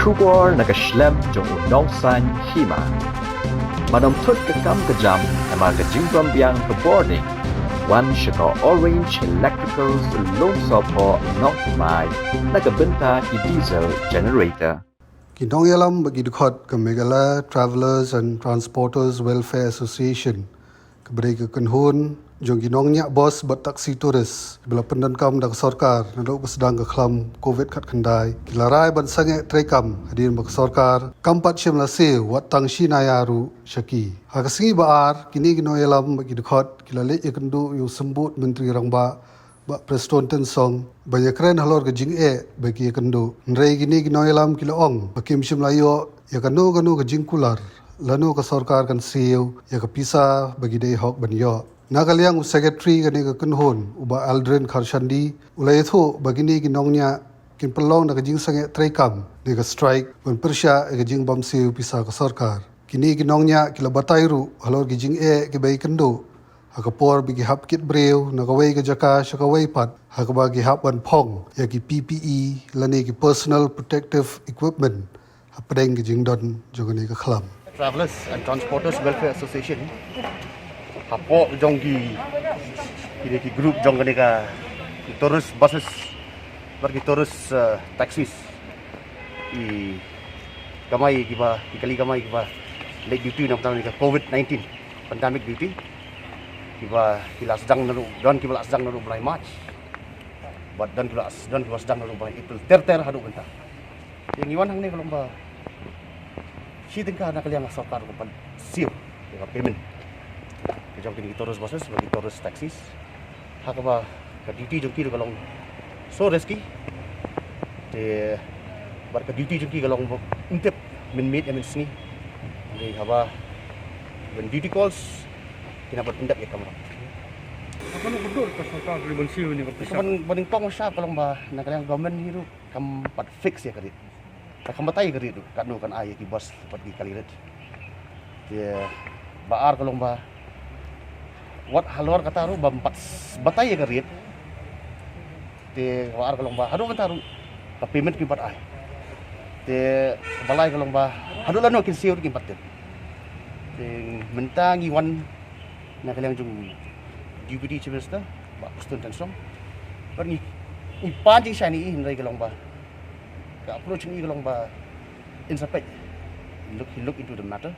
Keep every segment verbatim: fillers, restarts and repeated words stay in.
Khubor na ka shlem jong u nongsaiñ hima. Ba ym thut ka kam ka jam, namar ka jingbym biang ka bording. Wan sha ka Orange Electricals Lumsohphoh Nongthymmai, na ka bynta ki diesel generator. Ki nongïalam bad ki dkhot ka Meghalaya Travellers and Transporters Welfare Association, kaba dei ka kynhun jong ki nongñiah bus bad taxi tourist, kiba la pyndonkam da ka sorkar naduh ba sdang ka khlam covid khatkhyndai, ki la rai ban sangeh treikam hadien ba ka sorkar kam pat shym la siew wat tang shi naïa ruh sha ki. Ha ka sngi ba ar, kine ki nongïalam bad ki dkhot ki la leit ïakynduh ïa u Symbud Myntri Rangbah, Bah Prestone Tynsong, ban ïakren halor ka jingeh ba ki ïakynduh. Hynrei kine ki nongïalam ki la ong ba kim shym la ïoh ïa kano kano ka jingkular lano ka sorkar kan siew ïa ka pisa ba ki dei hok ban ïoh. Na ka liang u Secretary kane ka kynhun, u Bah Aldrin Kharshandi, u la ïathuh ba kine ki nongñiah kin pynlong da ka jingsangeh treikam ne ka strike ban pyrshah ïa ka jingbymsiew pisa ka sorkar. Kine ki nongñiah ki la batai ruh halor ki jingeh kiba ki ïakynduh ha ka por ba ki hap kit briew na kawei ka jaka sha kawei pat, ha kaba ki hap ban phong ïa ki P P E lane ki personal protective equipment hapdeng ka jingdon jong kane ka khlam. Travellers and Transporters Welfare Association, hapoh jong ki, kine ki group jong kane ka, ki tourist buses bad ki tourist, eh, taxis, i kamai kiba, ki kali kamai kiba leit duty na ka bynta ka covid nineteen pandemic duty, kiba ki la sdang naduh, don kiba la sdang naduh u bnai March, bad don kiba la, don kiba sdang naduh u bnai April ter ter haduh mynta. Te ngi wan hangne ka long ba shi tyngka na ka liang ka sorkar ka pan siew ïa ka payment ka jong kine ki tourist buses bad ki tourist taxis. Ha kaba ka duty jong ki ka long so risky. Te bad ka duty jong ki ka long ba ym tip mynmiet ïa mynsngi. Te haba ban duty calls, ki nang ban pyndep ïa ka kamram. Haba nang ka dur ka sorkar ka ban siew ïa ka pisa. Ka ban, ban nyngkong sha ka long ba na ka liang government hi ruh kam pat fix ïa ka rate. Te kam batai ïa ka rate ruh, katno kan ai ïa ki bus bad ki kali rit. Te ba ar ka long ba wat halor kata ruh bym pat s-, batai ïa ka rate. Te ba ar ka long ba haduh mynta ruh ka payment kim pat ai. Te ba lai ka long ba haduh lano kin siew ruh kim pat tip. Te mynta ngi wan na ka liang jong Deputy Chief Minister, Bah Prestone Tynsong. Bad ngi, ngi pan jingshai ïa i, hynrei ka long ba ka approach ïa i ka long ba in sa peit. Look, he look into the matter.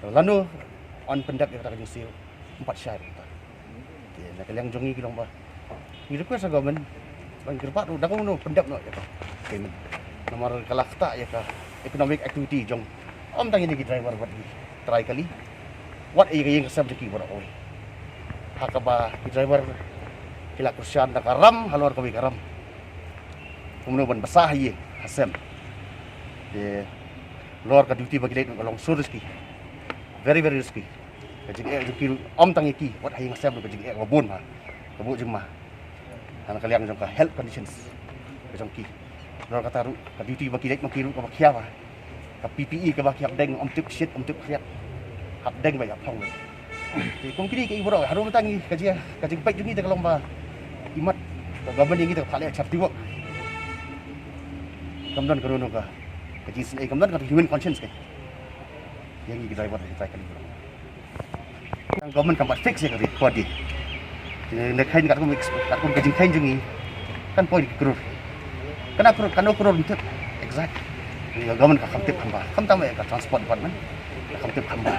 Lano yn pyndep ïa kata ka jingsiew, ym pat shai ruh kata. Te na ka liang jong ngi ka long ba ngi request ha government ban kyrpad ruh da kumno pyndep noh ïa ka payment. Namar ka la ktah ïa ka economic activity jong ym tang ïa ki driver bad ki trai kali, wat ïa ka ïing ka sem jong ki baroh kawei. Ha kaba ki driver ki la kyrshan da ka ram halor kawei ka ram. Kumno ban bsa ha ïing ha sem. Te halor ka duty ba ki leit ka long so risky. Very, very risky. Ka jingeh jong ki ruh ym tang ïa ki, wat ha ïing ha sem ruh ka jingeh kaba bun ha ka buh jingma. Ha na ka liang jong ka health conditions ka jong ki. Halor kata ruh ka duty ba ki leit ma ki ruh kaba khia ba ka P P E kaba ki hap deng, ym tip shit, ym tip khriat. Hap deng ba ïa phong ba. Te kum kine ki baroh, haduh mynta ngi ka jia, ka jingpeit jong ngi te ka long ba i mat ka government ïa ngi te ka phah leh charity work. Kam don kano kano ka, ka jingïaseng, kam don ka human conscience ka ïa ngi ki driver ki trai kali. Ka government kam pat fix ïa ka rate per day. Te ne khein katkum, katkum ka jingkhein jong ngi kan poi ki klur. Kano klur, kano klur ym tip exact. Ka government ka kam tip kham bha. Khamtam ïa ka transport department ka kam tip kham bha.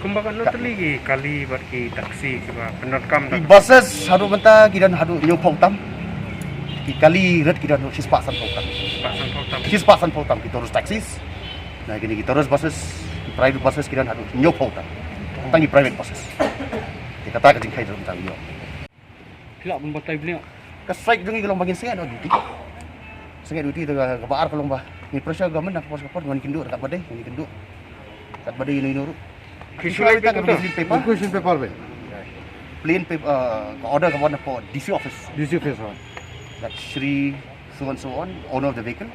Kumba katno tylli ki kali bad ki taxi kiba pyndonkam da ki buses haduh mynta ki don haduh hynñiewphew tam. Ki kali rit ki don haduh shispah sanphew tam. Shispah sanphew tam. Shispah sanphew tam ki tourist taxis. Na kine ki tourist buses, ki private buses ki don haduh hynñiewphew tam. Tang ki private buses. Te kata ka jingkhein ruh tang ïoh. Phi lah ban batai bniah. Ka strike jong ngi ka long ba ngin sangeh noh duty. Sangeh duty te kaba ar ka long ba ngin pressure government na ka por sha ka por, ngin kynduh katba dei, ngin kynduh katba dei ïano ïano ruh. Ki shu lai pyndonkam ka requisition paper. Requisition paper bha. Plain paper, uh, ka order kaba wan na ka D C office. D C office, bha. That Shri so and so on, owner of the vehicle.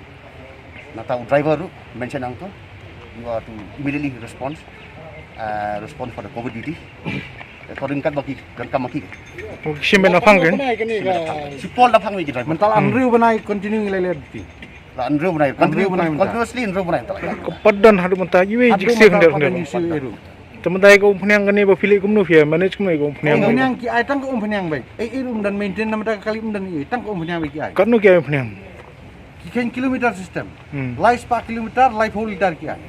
Nangta u driver ruh mention hangto. You are to immediately respond, uh, respond for the covid duty. According katba ki donkam ma ki. Shim bynta phang kan? Shiphew bynta phang ki driver. Mynta la hynriew bnai continue ngi leh leh duty. Hynriew bnai, hynriew bnai mynta. Continuously hynriew bnai mynta. Ka pat don haduh mynta, iwei jingsiew hynriew bnai. Te mynta ka umphniang kane ba phi leh kumno, phi manage kumno ka umphniang? Umphniang ki ai tang ka umphniang bai. Eh, eh, um don maintain na mynta ka kali, um don, eh, tang ka umphniang bai ki ai. Katno ki ai umphniang? Ki kheiñ kilometer system. Hmm. Lai spah kilometer, laiphew liter ki ai.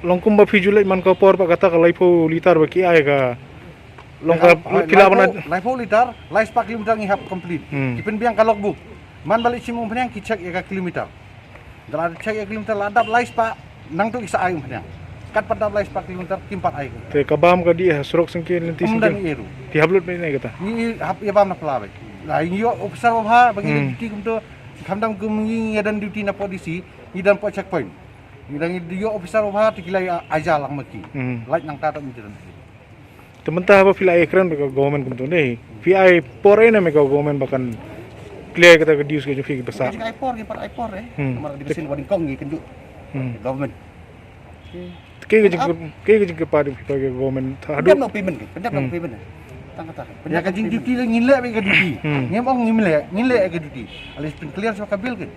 Long kumba phi ju leit man ka por ba kata ka laiphew liter ba ki ai ka long ka, ah, phi lah ban laiphew, laiphew liter, lai spah kilometer ngi hap complete. Hmm. Ki pynbiang ka logbook. Man ba leit shim umphniang ki check ïa ka kilometer. Da la check ïa kilometer la dap lai spah, nangtu ki sa ai umphniang. Kat pat dap lai spah kilometer kim pat ai. Te ka bam ka dih ha surok sngewsih lynti sngewsih. Ym don ei ruh. Phi hap lut mynne kata? Ngi hap ïa bam na pla bai. La ngi ïoh officer ba bha ba ngi, hmm, duty kumto. Kham dang kum ngi ïa don duty na pdisi, ngi don pdeng checkpoint. Ngi dang ïoh officer ba bha te ki la ïa aja lang ma ki. Hmm. Lait nangta ta mynta. Te mynta haba phi la ai kren bad ka government kumto ne, phi ai por ei na me ka government ba kan clear kata ka dues ka jong phi ki pisa? Ngi ai por, ngi pat ai por eh. Hmm. Namar ka dei ba sien ba nyngkong ngi kynduh. Hmm. Government. Kaei ka jing, kaei ka jingkyrpad jong phi ha ka government haduh? Pyndep noh payment, pyndep noh payment. Tang kata. Ïa ka jingduty leh ngin leh beit ka duty. Hmm. Ngim ong ngim leh, ngin leh ka duty. At least pyn clear shuwa ka bill kan.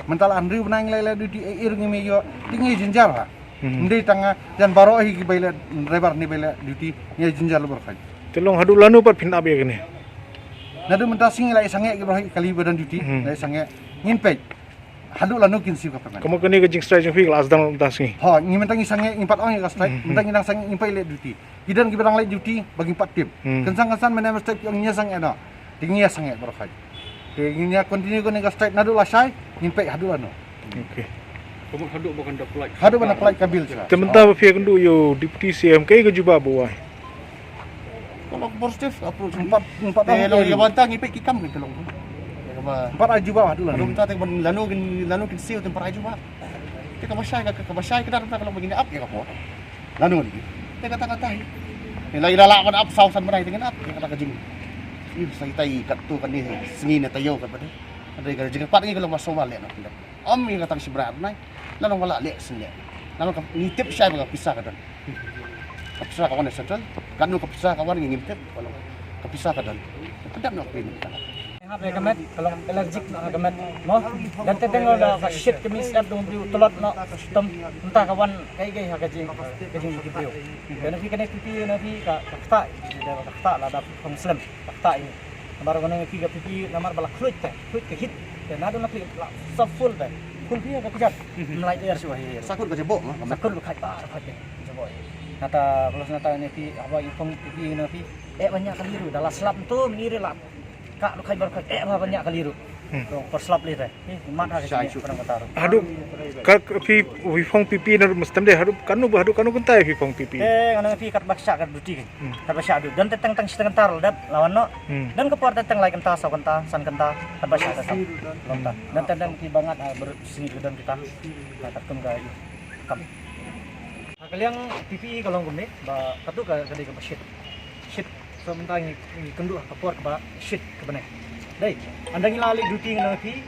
Mynta la hynriew bnai ngi leh, leh duty, eh, ei ruh ngim ïoh, te ngi jynjar ha. Hmm. Ym dei tang, ah, jan baroh hi ki ba leh, driver ne ba leh duty, ngi jynjar leh baroh hi. Te long haduh lano pat phin ap ïa kane? Naduh mynta sngi la ïa sangeh ki baroh hi kali ba don duty, hmm, la ïa sangeh. Ngin peit. Haduh lano kin siew ka payment. Kumno kane ka jingstrike jong phi ka la sdang mynta sngi? Ho, ngi mynta ngi sangeh, ngi pat ong ïa ka strike, hmm, mynta ngi dang sangeh, ngi peit leh duty. Ki don kiba dang leit duty ba ngin pat tip. Hmm. Kynsan kynsan mynne mynstep ki ong ngi ïa sangeh noh. Te ngi ïa sangeh baroh hi. Te ngin ïa continue kane ka strike naduh lashai, ngin peit haduh lano. Okay. Ka mut haduh ba kan da pynlait. Haduh ban da pynlait ka bill shuwa. Te mynta ba phi ïakynduh ïa u Deputy C M, kaei ka jubab ba u ai? Ka long positive approach. Em pat, em pat, te long ïa bynta ngi peit ki kam ki long. Em pat ai jubab haduh lano. Haduh mynta te ban lano kin, lano kin siew te em pat ai jubab. Te kaba shai ka, kaba shai ka dang mynta ka long ba ngin ap ïa ka por. Lano ne. Te kata kata hi. Te la ïa la ban ap saw san bnai te ngin ap ïa kata ka jing. Ïa sa ïa tai katto katne sngi ne taïew katba dei. Ka dei ka jingkyrpad ngi ka long ba sngewbha leh noh. Ym ïa kata ka shi bnai ar bnai. Lano ba la leh shen leh. Lano ka ngi tip shai ba ka pisa ka don. Ka pisa ka wan na central. Katno ka pisa ka wan ngi ngim tip. Ka pisa ka don. Ka dap noh payment ka. Hap ïa ka met, ka long allergic noh ka met, mo. Don teng teng da ka shit ka mih syep dong briew tlot noh. Tem mynta ka wan kaei kaei ha ka jing, ka jingim ki briew. Kane phi, kane phi, phi, kane phi ka, ka ktah, ka ktah lada phong slem, ka ktah ïa. Namar kane phi ka phi, phi namar ba la khluit te, khluit ka heat. Te naduh na phi la sap full te. Full phi ka phi jan. Mlai te ïa shuwa hi. Sakut ka jabok, mo. Sakut ka khat ba, khat te. Jabok. Nata, plus nata ne phi, haba i phong phi, phi ne phi. Eh, ban ïa kali ruh, da la slap to, mini re la. Ka ruh khai bar khai, eh, ba ban ïa kali ruh. Hmm. To, por slap le te. Eh, mat ha ka jingïa, pyrang kata ruh. Haduh, ka, ka phi, phi phong phi phi na ruh, mesti dei, haduh, kano ba, haduh, kano kynta phi phong phi phi. Eh, ngan phi kat ba shah kat duty kan. Hmm. Kat ba shah duty. Don te teng teng shi teng kynta ruh dep, lawan noh. Hmm. Don ka por te teng lai kynta, saw kynta, san kynta, kat ba shah kat. Lawan ta. Don te teng ki bangat, ah, ber-, sini don kita. Kat kum ka, kam. Ha ka liang P P E ka long kumne, ba katto ka, ka dei kaba shit. Shit, so mynta ngi, ngi kynduh ha ka por kaba shit kaba ne. Dei, ynda ngi la leit duty ngi na phi,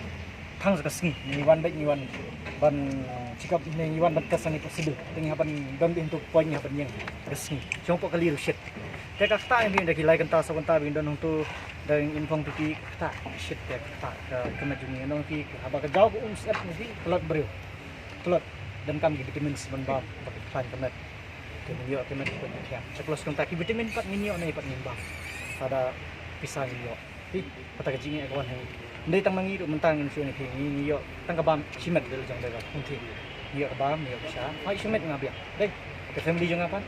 tang sa ka sngi, ngi wan beit ngi wan ban check up ne ngi wan ban test ngi possible. Te ngi hap ban don beit hangto point ngi hap ban ïeng ka sngi. Shong po kali ruh shit. Te ka ktah ngi ynda ki lai kynta saw kynta ba ngi don hangto, da ngi inform P P E ka ktah shit te ka ktah ka kynmat jong ngi nong phi haba ka jaw ka um syep ngi phi ka lot briew. Tlot, donkam ki vitamins ban bam, ba ki khlaiñ ka met. Te ngin ïoh ka met ka thiang. Sa plus kumta ki vitamin pat ngin ïoh ne pat ngin bam. Pada pisa ngin ïoh. Hi, kata ka jingeh ka wan ha ngi. Ndei tang ma ngi ruh mynta ngin shu ne phi ngi, ngi ïoh tang ka bam shimet de la jong de ka. Hynrei ngi ïoh ka bam, ngi ïoh pisa. Hai shimet nga biang. Dei, ka family jong nga pat.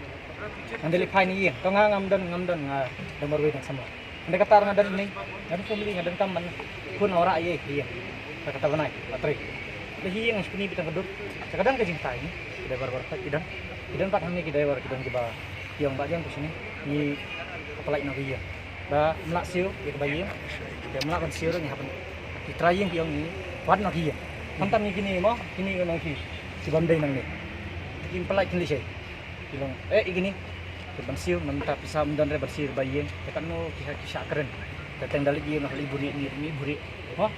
Ngan dei leit phai ne ïing. To nga ngam don, ngam don nga dang marwei dang samla. Ynda kata nga don ne, nga don family, nga donkam ban khun ora ïa ïa. Kata kata bnai, ba trei. Ynda hi ïa nga shipni bit tang ka dur. Sa ka don ka jingtai ne. Ki driver baroh ki don. Ki don pat hangne ki driver ki don kiba ïong ba jong ku shini. Ngi ka pynlait noh ki ïa. Ba mlak siew ïa kaba ïa. Ïa mlak ban siew ruh ngi hap ban. Ki trai ïa ki ïong ngi wat noh ki ïa. Khamtam ngi kini mo, kini ngi nong ki. Ki bym dei nangne. Ki pynlait kin leit shai. Ki long, eh, i kini. Ki ban siew, mynta pisa ym don re ban siew ba ïing. Te katno ki ha, ki shah kren. Te teng da leit ïing noh leit buri, ni, ni buri. Mo?